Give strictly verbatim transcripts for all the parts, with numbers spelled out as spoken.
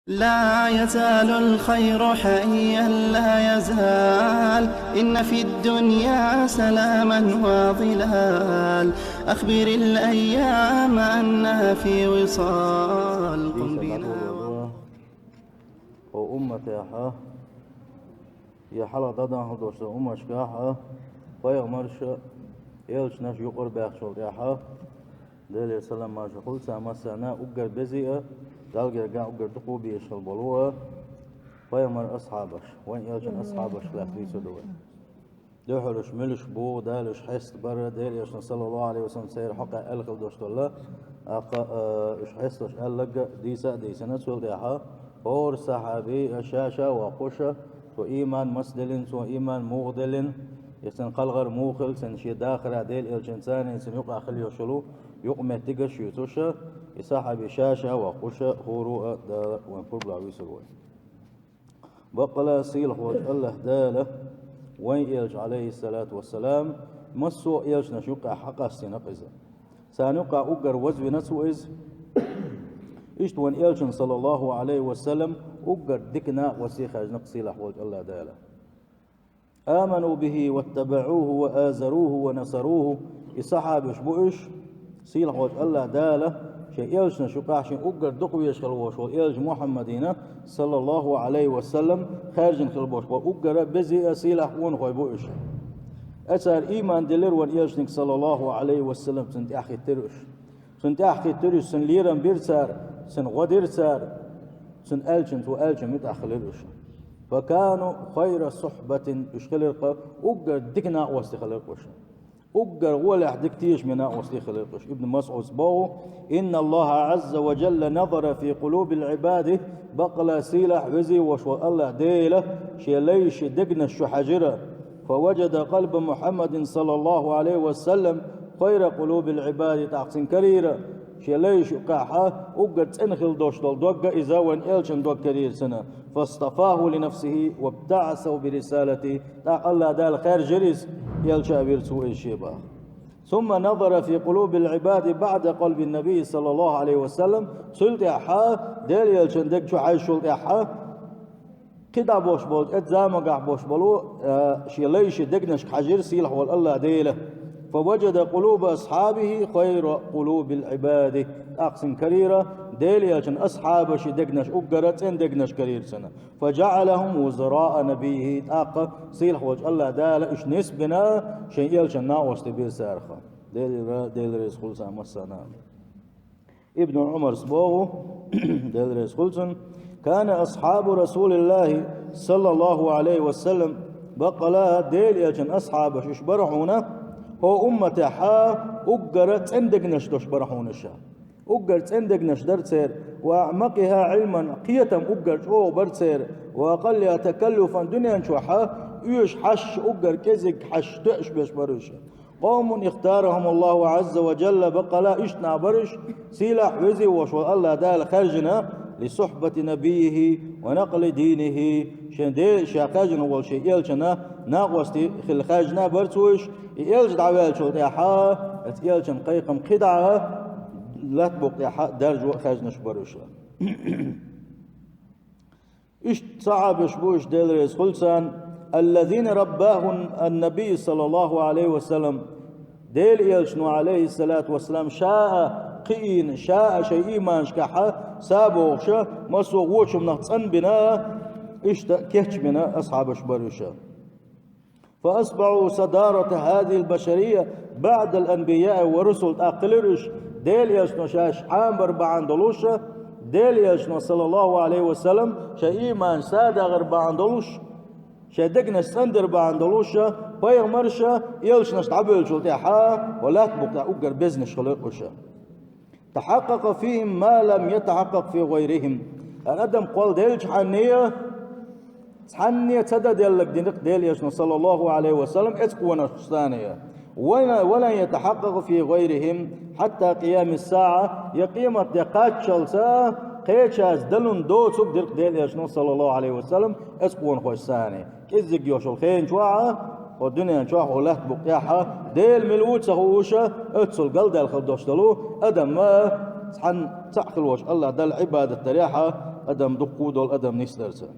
لا يزال الخير حيا لا يزال، إن في الدنيا سلاما وظلال، أخبر الأيام أنها في وصال، قم بنا. О умматехьа, я хьала даданхьа долчу уммашкахьа, пайхамарша, элчанаш юкъара баьхчул тӀаьхьа, Делера салам марша хуьлу царна массарна, уггар безий а, Далла гергахь уггар дукха безаш хила болу а, пайхамар асхьабаш, вайн элчан асхьабаш лаьцна дуьйцур ду вай. Дуьхьалуш муьлш бу, Дала уьш хьеста бара, Делан элчано, саллаллаху Ӏалайхи ва саллам, церан хьокъехь аьлла хила долуш долу, тӀаккха, а, уьш хьесталуш аьлларг а дийца а дийцина, цул тӀаьхьа хӀора сахьаби а ша-ша а воккхуш, цо ийман маса деллина, цо ийман муха деллина, я цуьнан кхалхар муха хилла, цуьнан шен дахарехь Делан элчанца а, цуьнан юкъахь хила йолуш йолу юкъаметтиг а шуьйцуш, и сахьаби ша-ша а воккхуш, хӀора а Дала вайн пурба лахь вуьйцур вай. Баккъала сийлахь волчу АллахӀ Дала вайн элча, Ӏалайхиссалату вассалам, массо а элчанаш юккъехь хьакъастийна-кх иза. Царна юккъехь уггар вазвина цо иза. Иштта вайн элчанна, саллаллаху Ӏалайхи ва саллам, уггар дика накъостий хаьржина-кх сийлахь волчу АллахӀ Дала. آمنوا به واتبعوه وآزروه ونصروه. И сахьабаш бу уьш, сийлахь волчу АллахӀ Дала шен элчанаш юкъахь шен уггар дукха везаш хила волуш волу элча Мухьаммадина, саллаллаху Ӏалайхи ва саллам, хаьржина хила болуш болу уггар а безий а сийлахь къонахой бу уьш. Э, цара ийман делира вайн элчаниг, саллаллаху Ӏалайхи ва саллам, цунна тӀаьхьахӀиттира уьш. Цунна тӀаьхьахӀиттира уьш, цуьнан лерам бира цара, цуьнан гӀо дира цара, цуьнан аьллачунна, цо аьллачунна муьтӀахь хилира уьш. فكانوا خير صحبة, уьш хилира-кх уггар дика накъостий хилира-кх уьш. Уггар гӀолехь дика тешаме накъостий хилира-кх уьш. Ибн МасӀуда боху: إن الله عز وجل نظر في قلوب العباد. Баккъала сийлахь, везий волуш волу АллахӀ Дела шен лайшна дегнаш чу хьаьжира. فوجد قلب محمد صلى الله عليه وسلم خير قلوب العباد. ТӀаккха цуьнан карийра шен лайшна юккъехь уггар цӀена хила долуш долу дог а иза вайн элчанан дог карийра цуьнан. فاصطفاه لنفسه وابتعثه برسالته. ТӀаккха АллахӀ Дала хаьржира иза, элча а вира цо иза шен баха. ثم نظر في قلوب العباد بعد قلب النبي صلى الله عليه وسلم. Цул тӀаьхьа Делан элчанан дег чу хьаьжчул тӀаьхьа, кхидӀа болуш болчу, эцу заманахь болуш болу, а, шен лайшна дегнашка хьаьжира сийлахь волу АллахӀ Дела. فوجد قلوب أصحابه خير قلوب العباد. ТӀаккха цуьнан карийра Делан элчанан асхьабийн дегнаш уггар а цӀена дегнаш карийра цуьнан. فجعلهم وزراء نبيه. ТӀаккха сийлахь волчу АллахӀ Дала уьш нисбина, шен элчанан накъостий бира царах. Делера, Дела реза хуьлда царна массарна. Ибн Ӏумара боху, Дела реза хуьлда цунна: كان أصحاب رسول الله صلى الله عليه وسلم. Баккъала Делан элчанан асхьабаш уьш бара хьуна, хӀокху умматехь уггар а цӀена дегнаш долуш бара хьуна уьш. Уггар цӀена дегнаш дара церан, وأعمقها علما, кхетам уггар чӀогӀа бара церан, وأقلها تكلفا, дуьнен чохь оьшуш хьаьжча уггар кӀезиг хьаьжча тоьаш берш бара уьш. قوم اختارهم الله عز وجل, баккъала иштта нах бара уьш, сийлахь, везий волуш волу АллахӀ Дала хаьржина, لصحبة نبيه ونقل دينه, шен де-, ша хаьржина волу шен элчанан накъостий хила хаьржина бара цо уьш, и элча дӀаваьллачул тӀаьхьа, оцу элчанан кхайкхам кхидӀа а, лаьтта букъа тӀехь а даржо а хаьржинарш бара уьш. Иштта сахьабаш бу уьш, Дела реза хуьлда царна: الذين رباهم النبي صلى الله عليه وسلم. Делан элчано, Ӏалайхиссалату вассалам, ша а кхиийна, ша а шайн ийманашкахь сабогӀуш, массо а вочу хӀуманах цӀанбина, иштта кечбина асхьабаш бара уьш. فأصبحوا صدارة هذه البشرية بعد الأنبياء والرسل. ТӀаккха хилира уьш Делан элчано шаьш Ӏамабар бахьана долуш, Делан элчано, саллаллаху Ӏалайхи ва саллам, шайн ийман садагӀар бахьана долуш, шайн дегнаш цӀандар бахьана долуш, пайхамарш, элчанаш дӀабевллачул тӀаьхьа, ва лаьтта букъа тӀехь уггар безнаш хилира уьш. تحقق فيهم ما لم يتحقق في غيرهم. Адам кхолладелча хьанне, цхьанне ца дан деллаг динарг Делан элчано, саллаллаху Ӏалайхи ва саллам, эцкъонаш санна. ولن يتحقق في غيرهم حتى قيام الساعة, я къематде кхаччалца кхечаьрца далун доцург дирг Делан элчано, саллаллаху Ӏалайхи ва саллам, эцкъонахой санна. КӀеззиг йолуш йолу хенан чохь, хӀо дуьнен чохь, хӀо лаьтта букъа тӀехь, Дела мила ву ца хууш, оццул галдаьлла хила долуш долу адам цхьанна цхьаъ хила волчу АллахӀ Далла Ӏибадат дарехь, адам дуккха долу адам нисдарца.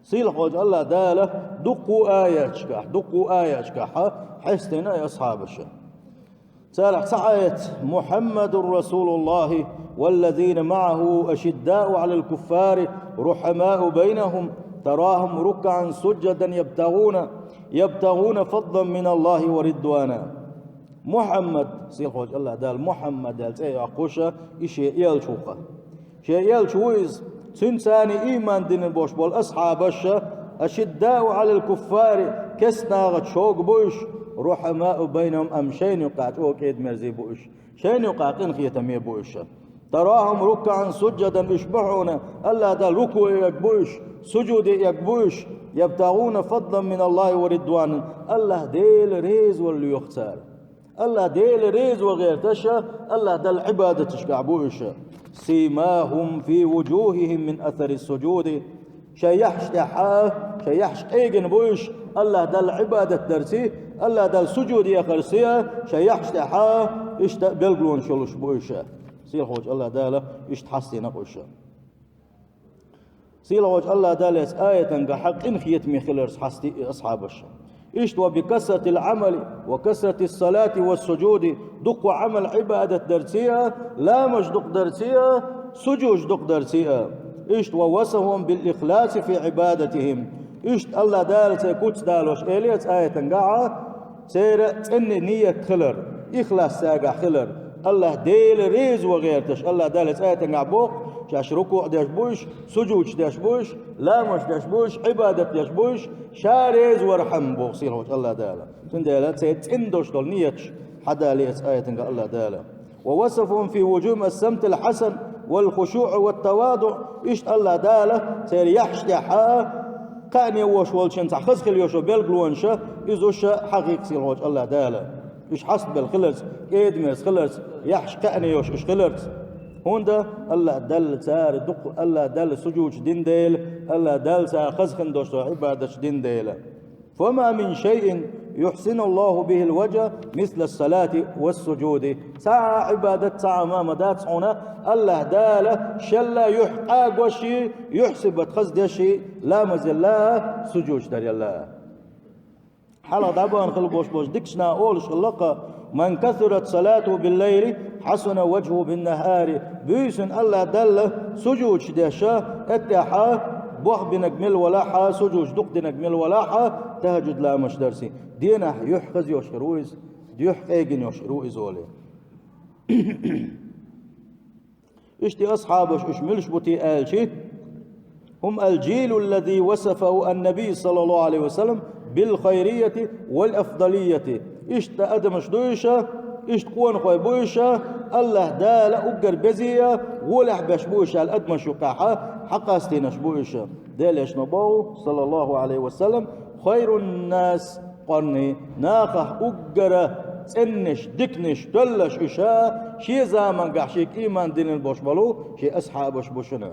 Сийлахьчу Аллах Дала дуккха аяташкахь, дуккха аяташкахь хьестина и асхьабаш. Царах цхьа аят: محمد رسول الله والذين معه أشداء على الكفار رحماء بينهم تراهم ركعا سجدا يبتغون يبتغون فضلا من الله ورضوانا. Мухьаммад, сийлахьчу Аллах Дала Мухьаммад аьлла цӀе а йоккхуш, и шен элча ву-кх. Шен элча ву иза. Цуьнца ийман дина болуш болу асхьабаш, أشداء على الكفار, керста нахаца шога бу уьш, رحماء بينهم, амма шайна юкъахь чӀогӀа кӀеда-мерза бу уьш. Шайна юкъахь къинхетаме бу уьш. تراهم ركعا سجدا, уьш бу хьуна, Аллах Дала рукуӀе эгна бу уьш, сужуде эгна бу уьш, يبتغون فضلا من الله ورضوانا, Аллах Делан резавалла лоьху цара. Аллах Делан резавалла гӀерташ, Аллах Далла Ӏибадаташкахь бу уьш. سيماهم في وجوههم من أثر السجود. Шайн яхьаш тӀехь, шайн яхьаш къегина бу уьш, Аллах Далла Ӏибадат дарций, Аллах Далла сужуд яхарций, шайн яхьаш тӀехь иштта белгалонаш йолуш бу уьш. Сийлахьчу Аллах Дала иштта хьастийна-кх уьш. Сийлахьчу Аллах Дала эцу аятангахь къинхетаме хиларца хьастий и асхьабаш. Иштта: وبكثرة العمل وكثرة الصلاة والسجود, дуккха Ӏамал, Ӏибадат дарций, ламазаш дукха дарций, сужудаш дукха дарций. Иштта: ووصفهم بالإخلاص في عبادتهم. Иштта Аллах Дала церан куц далош элира эцу аятангахь, церан цӀена ният хилар, ихлас цаьргахь хилар, Аллах Делан резавалла гӀерташ, Аллах Дала эцу аятангахь боху, шаьш рукуӀ деш бу уьш, сужудаш деш бу уьш, ламазаш деш бу уьш, Ӏибадат деш бу уьш, Ша реза вархьама боху сийлахьчу Аллах Дала. Цундела церан цӀена долуш долу нияташ хьадалийра эцу аятангахь Аллах Дала. ووصفهم في وجوههم السمت الحسن والخشوع والتواضع. Иштта Аллах Дала церан яхьаш тӀехь кхаъне вош волчун цхьа хаза хила йолуш йолу белгалонаш, иза уьш хьахийра сийлахьчу Аллах Дала. Уьш хьастабелла хиларца, кӀеда-мерза хиларца, яхьаш кхаъне йолуш уьш хиларца. ХӀунда Аллах Далла цара дукха, Аллах Далла сужудаш дина дела, Аллах Далла цара хаза хин долуш долу Ӏибадаташ дина дела. فما من شيء يحسن الله به الوجه مثل الصلاة والسجود. Цхьа а Ӏибадат, цхьа а ма ма дац хьуна, Аллах Дала шелла юьхь къагош, юьхь сибат хаза деш, ламазелла, сужудаш дарелла. Хьалха дӀабахана хила болуш болчу дикачу наха олуш хилла-кх: من كثرت صلاته بالليل حسن وجهه بالنهار. Буьйсанна Аллах Далла сужудаш деш, эттехьа, бохбинарг мила валахьа, сужудаш дукха динарг мила валахьа, тахӀажуд ламазаш дарций, денахь юьхь хаза йолуш хир ву иза, юьхь къегина йолуш хир ву иза олий. Иштта и асхьабаш уьш муьлш бу те аьлчи: هم الجيل الذي وصفه النبي صلى الله عليه وسلم بالخيرية والأفضلية. Иштта адамаш ду уьш, иштта къонахой бу уьш, Аллах Дала уггар безе а, гӀолехь беш бу уьш аьлла адамаш юкъахь хьакъастийнарш бу уьш. Делан Элчано боху, саллаллаху Ӏалайхи ва саллам: خير الناس قرني, нахах уггара цӀеннаш, диканаш, тоьллаш уьш, шен замангахь шега ийман диллина болуш болу шен асхьабаш бу шуна.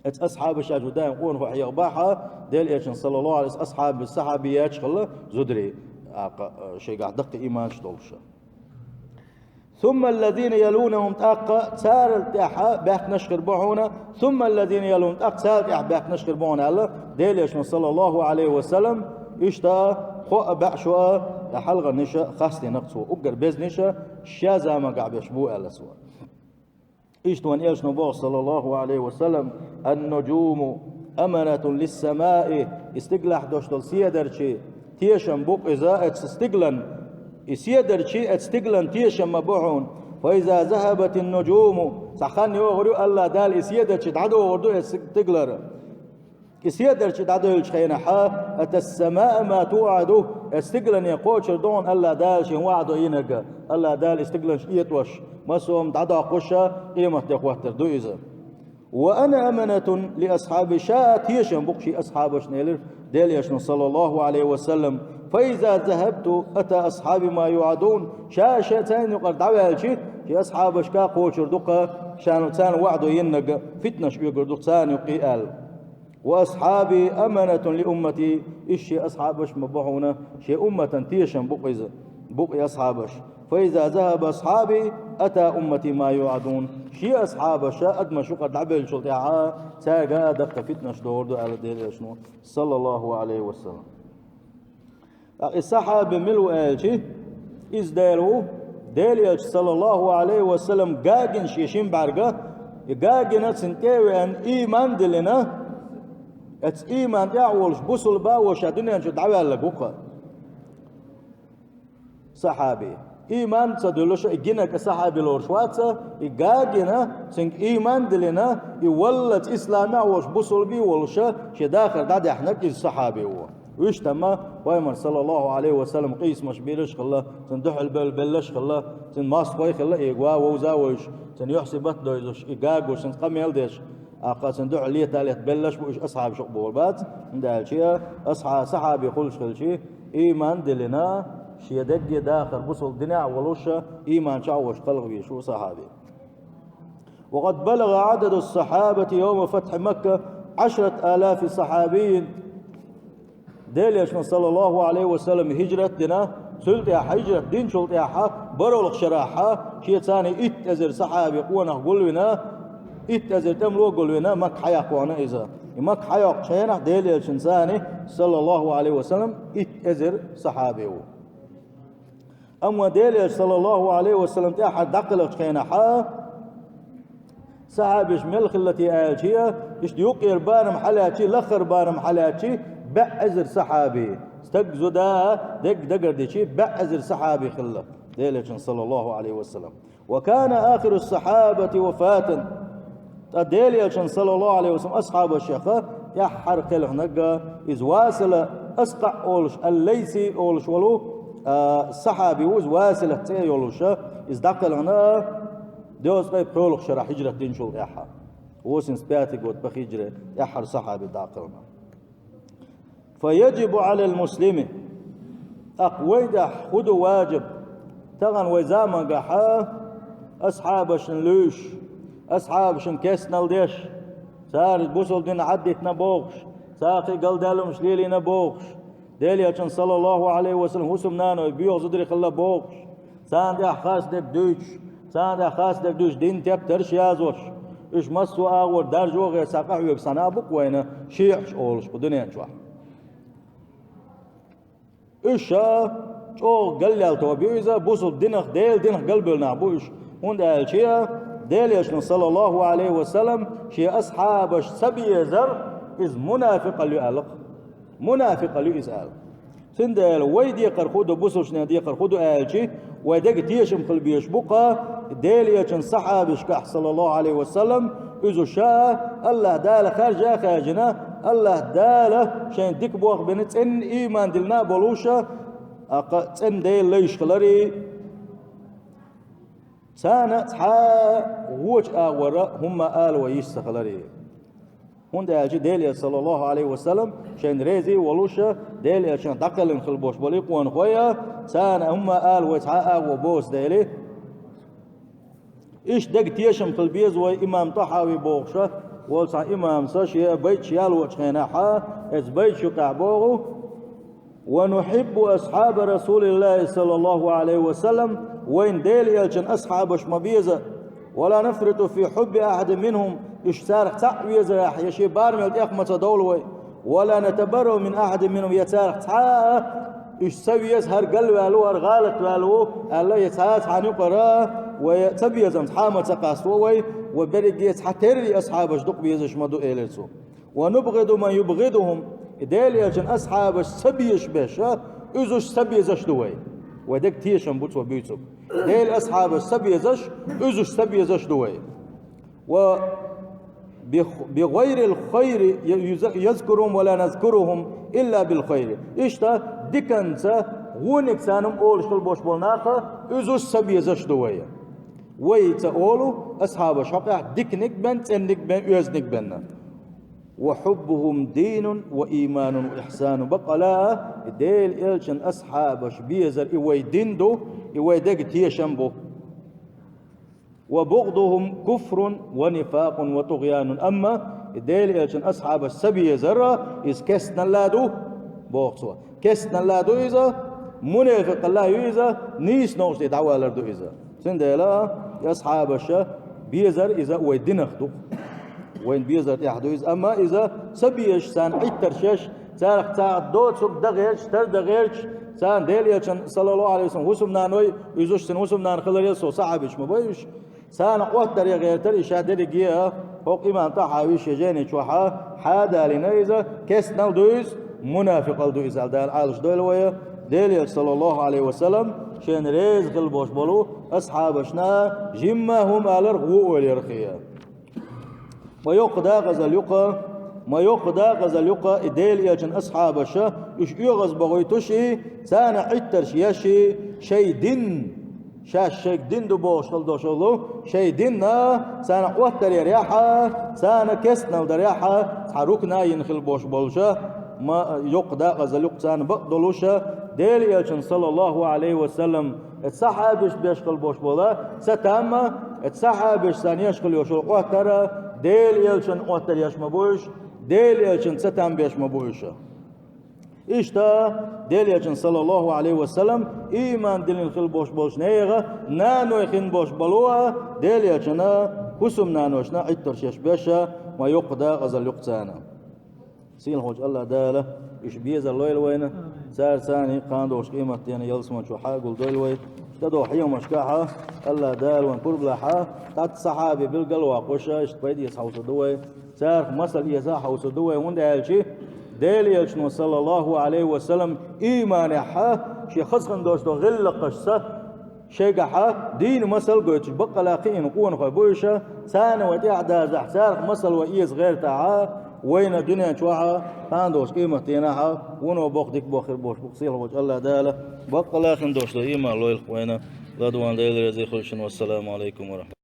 Эцу асхьабаш аьлча даим къонахой хьехабахь, Делан Элчано, саллаллаху Ӏалайхи ва саллам, асхьабаш, сахьабий яц хилла, зударий, а, кха-, шайгахь даккхий ийманаш долуш. ثم الذين يلونهم, тӀаккха царал тӀаьхьа баьхкинарш хир бу хьуна, ثم الذين يلونهم, тӀаккха царал тӀаьхьа баьхкинарш хир бу хьуна аьлла, Делан Элчано, саллаллаху Ӏалайхи ва саллам, иштта кхоъ бӀе шо а, хьалхарнаш а хастийна-кх цо, уггар безнаш а шен замангахь беш бу аьлла цо. Иштта вайн Элчано боху, саллаллаху Ӏалайхи ва саллам: النجوم أمانة للسماء, и стигалахь долуш долу седарчий тешам бу-кх иза эцу стигалан, и седарчий эцу стигалан тешам ма бу хьуна. فإذا ذهبت النجوم, цхьа хан йогӀур ю, Аллах Дала и седарчий дӀадохур ду эцу стигалара. И седарчий дӀадевллачу хенахь, أتى السماء ما توعد, эцу стигалане кхочур ду хьуна Аллах Дала шен ваӀда йинарг, Аллах Дала и стигаланаш этӀош, массо а хӀума дӀадоккхуш, къематде хӀоттор ду иза. وأنا أمانة لأصحابي, ша тешам бу-кх шен асхьабашна, элира Делан Элчано, саллаллаху Ӏалайхи ва саллам. فإذا ذهبت أتى أصحابي ما يوعدون, ша, ша царна юкъара дӀаваьлча, шен асхьабашка кхочур ду-кх ша, царна ваӀда йинарг, фитнаш оьгур ду-кх царна юккъе аьлла. وأصحابي أمانة لأمتي, иштта шен асхьабаш ма бу хьуна, шен умматан тешам бу-кх иза, бу-кх и асхьабаш. فإذا ذهب أصحابي أتى أمتي ما يوعدون. Шен асхьабаш адамаш юкъара дӀабеллачул тӀаьхьа цаьрга а даккха фитнаш догӀур ду аьлла Делан Элчано, саллаллаху Ӏалайхи ва саллам. ТӀаккха и сахьаби мила ву аьлчи, иза Дела ву, Делан Элча, саллаллаху Ӏалайхи ва саллам, гагина шен шин бӀаьрга, и гагина цунна тӀе а веана, ийман а диллина, эцу ийман тӀехь а волуш, бусулба а волуш, ша дуьнен чу дӀаваьлларг ву-кх сахьаби. Ийман ца дуьллуш, и гинарг сахьаби лоруш вац, и гагина, цуьнга ийман а диллина, и валлалц исламехь а волуш, бусулба а волуш, шен дахар дӀадаьхьнарг иза сахьаби ву. Вуьшта-м Пайхамар, саллаллаху Ӏалайхи ва саллам, къийсамаш бийраш а хилла, цуьнан дуьхьал бевлла беллаш а хилла, цуьнан мостагӀий а хилла, и гӀо вовза а вевзаш, цуьнан юьхь-сибат а девзаш, и гагош, цуьнца къамел а деш, тӀаккха цуьнан дуьхьал лета а летта беллаш а бу уьш, асхьабаш юкъа бохург бац, хӀунда аьлча, асхьа-, сахьаби хуьлуш хилчи, ийман а диллина, шен дегге дахар бусулба динехь а волуш, ийман чохь а волуш кхалха везаш ву сахьаби. وقد بلغ عدد الصحابة يوم فتح مكة عشرة آلاف صحابي. Делан Элчано, саллаллаху Ӏалайхи ва саллам, хӀижрат а дина, цул тӀаьхьа хӀижрат динчул тӀаьхьа бархӀалгӀачу шарахь шеца итт эзар сахьаби къонах гулвина, итт эзар тӀемало гулвина, Макка хьаяккха вахана иза. И Макка хьайоккхучу хенахь Делан Элчанца, саллаллаху Ӏалайхи ва саллам, итт эзар сахьаби ву. Амма Делан Элча, саллаллаху Ӏалайхи ва саллам, тӀаьххьара дӀакхелхачу хенахь сахьабаш мел хилла те аьлча, иштта юккъера барам хьалаьцча, лаххара барам хьалаьцча, бӀе эзар сахьаби, стаг, зуда, дерг дагардича, бӀе эзар сахьаби хилла Делан Элчанан, саллаллаху Ӏалайхи ва саллам. وكان آخر الصحابة وفاة. Ткъа Делан Элчанан, саллаллаху Ӏалайхи ва саллам, асхьабашех тӀаьххьара кхелхинарг, иза Васила Аскъаъ олуш, ал-Лайси олуш волу, а, сахьаби ву, иза Васила цӀе йолуш, иза дӀакхелхина дезткъе пхоьалгӀачу шарахь хӀижрат динчул тӀаьхьа. Восемьдесят пятый год по хиджре, тӀаьххьара сахьаби дӀакхелхина. فيجب على المسلم. ТӀаккха вай тӀехь хӀун ду важиб? Тахана вай заманахь асхьабашна луьйш, асхьабашна кестнал деш, цара бусулба дин Ӏаддитина бохуш, цара кхин галдаьлларш лелийна бохуш, Делан Элчанан, саллаллаху Ӏалайхи ва саллам, хӀусамнаной боьха зударий хилла бохуш, царна тӀехь харцдерг дуьйцуш, царна тӀехь харцдерг дуьйцуш, дин тептарш язош, уьш массо а агӀор даржо а гӀерташ, цхьа къахьоьгуш санна а бу-кх вайна шиӀаш олуш кху дуьнен чохь. Уьш чӀогӀа галъяьлла тоба ю иза, бусулба динах, Делан динах галбевлла нах бу уьш. ХӀунда аьлча Делан Элчано, саллаллаху Ӏалайхи ва саллам, шен асхьабаш ца безар, иза мунафикъалла ю аьлла-кх. Мунафикъалла ю иза аьлла. Цундела вай декхар хӀун ду, бусулбанийн декхар хӀун ду аьлча, вай дерг тешам хила безаш бу-кх Делан Элчанан сахьабашкахь, саллаллаху Ӏалайхи ва саллам, иза ша АллахӀ Дала хаьржа а хаьржина, АллахӀ Дала шайна дика болх бина, цӀена ийман диллина а болуш, тӀаккха цӀена Делан лайш хиларе, царна цхьа а вочу агӀора хӀумма ала вай йиш ца хиларе. ХӀунда аьлча Делан Элча, саллаллаху Ӏалайхи ва саллам, шайна реза а волуш, Делан Элчанах дӀакхелхина хила болуш болу къонахой, царна хӀумма ала вай цхьа а агӀо боцу дела. Иштта дерг тешам хила беза вай, имам ТӀахьави бохуш волу цхьа имамас шен байташ ялочу хенахь, оцу байташ юкъахь боху: «ونحب أصحاب رسول الله صلى الله عليه وسلم», вайна Делан Элчанан асхьабаш ма беза, «ولا نفرط في حب أحد منهم», уьш царах цхьаъ везарехь, я шен барамел тӀех ма ца довла вай, «ولا نتبرأ من أحد منهم», я царах цхьа а уьш ца веза, хӀара галваьлла ву, хӀара гӀалат ваьлла ву аьлла, я цхьа а цхьана юкъара вай ца безам цхьа а ма ца кхассо вай, вай берриге цхьатерра асхьабаш дукха безаш ма ду, элира цо. «ونبغض من يبغضهم», и Делан Элчанан асхьабаш ца безаш берш, уьш уьш ца безаш ду вай. Вай дерг тешам бу цо буьйцург. Делан асхьабаш ца безаш, уьш уьш ца безаш ду вай. «و بغير الخير يذكرهم ولا نذكرهم إلا بالخير». Иштта диканца, вониг царна хӀума олуш хила болуш болу нах, уьш уьш ца безаш ду вай. Вай ца олу асхьабаш хьокъехь диканиг бен, цӀенаниг бен, оьзаниг бен. «وحبهم دين وإيمان وإحسان». Баккъала, и Делан Элчанан асхьабаш безар, и вай дин ду, и вай дерг тешам бу. «وبغضهم كفر ونفاق وطغيان». Амма и Делан Элчанан асхьабаш ца безар, иза кестналла ду, боху цо. Кестналла ду иза, Мунафикъалла ю иза, нийса новкъостий дӀавалар ду иза. Цундела и асхьабаша безар иза вай динах ду. Вайн безар тӀехь ду иза, амма иза ца безаш, царна Ӏиттарш еш, царах цхьа доцург дан гӀерташ, тар дан гӀерташ, царна Делан Элчан, саллаллаху Ӏалайхи ва саллам, хӀусамнаной, уьзуш цун хӀусамнана хиларе со сахьабаш ма бай уьш. Царна Ӏоттаре гӀертар и ша дерриге а, хӀокху имам ТӀахьави шен жайни чохьа хьадалийна иза, кестнал ду иза, мунафикъал ду иза, аьлла Дала Ӏалаш дойла вай, Делан Элча, саллаллаху Ӏалайхи ва саллам, шена реза хила болуш болу асхьабашна жимма хӀума алар гӀо ойла ярхе. Ма йоккха дакъазалла юкъа, ма йоккха дакъазалла юкъа и Делан Элчан асхьабаша, уьш оьгӀаз бохуьйтуший, царна Ӏиттарш еший, шайн дин, шаьш шайга дин ду бохуш хила долуш волу, шайн динна царна Ӏоттаререхьа, царна кестнал дарехьа, цхьа рукна йина хила болуш болуша, ма йоккха дакъазалла юкъа царна бакъ долуша, Делан Элчан, саллаллаху Ӏалайхи ва саллам, и сахьабашта беш хила болуш бола, ца тамма, и сахьабаш царна еш хила йолуш йолу Ӏоттара, Делан Элчан Ӏоттар еш ма бу уьш, Делан Элчан ца там беш ма бу уьша. Иштта, Делан Элчан, саллаллаху Ӏалайхи ва саллам, ийман диллина хила болуш болчу нехан наной хин болуш болу а, Делан Элчана хӀусамнаношна Ӏиттарш еш беша, ма йоккха дакъазалла юкъа царна. Сийлахьчу Аллах Дала уьш безар лойла вайна, цара царний кхандохуш къематдена ялсаман чу хьагулдойла вай. Ша до хьехамашкахьа, Аллах Дала вайн пурбалахьа, тӀацца сахьаби билгал ваккхуша, иштта пайдеца хьовсур ду вай. Царах масал эца хьовсур ду вай, хӀунда аьлча Делан Элчано, саллаллаху Ӏалайхи ва саллам, ийманехьа, шен хазахана долуш долу гӀиллакхашца, шайгахьа дийна масал гойтуш, баккъала кхиъна къонахой бу уьша, царна вай тӀаьхьадазахь, царах масал вай эца гӀертахьа, вайна дуьнен чохьа, кхана долуш къематденахьа, вуно боккха дика бохур болуш бу, сийлахьчу Аллах Дала, баккъала хин долуш долу ийман лойла вайна, ладуван Дела реза хуьлда шуна, вассаламу Ӏалайкум ва рахьматуллахӀ.